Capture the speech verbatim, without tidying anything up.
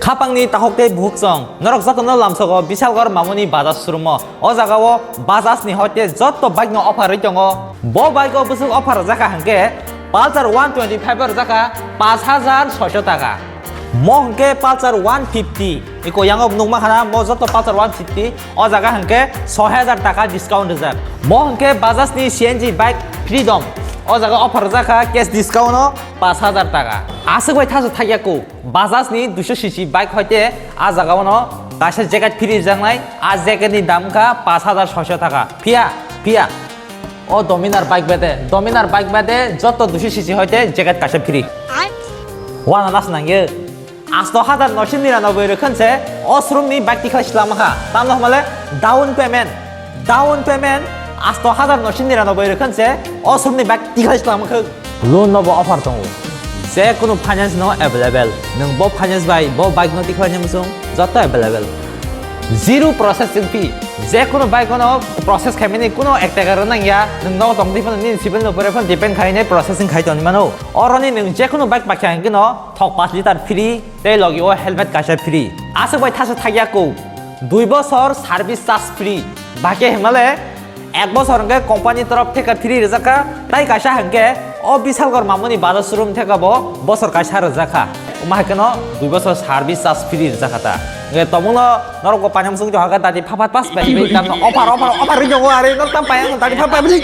Hapangni takhuk tei bukhuk chwng, norok jotono lamsogo Bishalgarh mamoni Bajaj showroom-o. O jagao Bajaj ni hoite jotto bike no offer rwi tongo. Bo bike o bwswk offer rwjak kha hwnkhe Pulsar one twenty-five o rwjak kha pash hajar soisho taka. Mo hwnkhe Pulsar one fifty, iko yango nukma khana mo jotto Pulsar one fifty, o jaga hwnkhe soi hajar taka discount rwjak. Mo hwnkhe Bajaj ni C N G bike Freedom, o jaga offer rwjak kha cash discount o pash hajar taka. Aswk bai thaso thakya ku. Bajaj ni duiso C C bike hoite a jaga ono kaisa jacket free rijak nai, a jacket ni dam kha pash hajar soisho taka. Phiya, phiya. O Dominar bike bade, Dominar bike bade jotto duiso C C hoite jacket kaisa free. Wana nas nangyo. Asto hajar noisho niranoboi rwkhan se o showroom ni bike tikhlai slama kha. Tamno hwnmale down payment, down payment asto hajar noisho niranoboi rwkhan se o showroom ni bike tikhlai slama kha. Loan no bo offer tongo. Je kunu finance no available. Nwng bo finance bai bo bike no tikhlai ni muchung jotto available. Zero processing fee. Je kunu bike no process khaimani kunu ek taka rw nang ya. Nwng no tong di phano nini civil no pore phano depend khainai processing khai tongmano. Oroni nwng je kunu bike pakya hwnkhe no thok pash liter free tei logi o helmet kaisa free. Aswk bai thaso thakya ku. Dui bosor service charge free. Bake hwnmale ek bosor hwnkhe company torof theka free rwjak kha, tai kaisa hwnkhe o Bishalgarh mamoni Bajaj showroom theka bo bosor kaisa rwjak kha. Wngma hai kheno dui bosor service charge free rwjak kha ta. Hwnkhe tongmungno norok bo painang muchung tongkha dati phapat pas bai bai tamno offer, offer, offer rwi tongo, are norok tam painang dati phapat bai.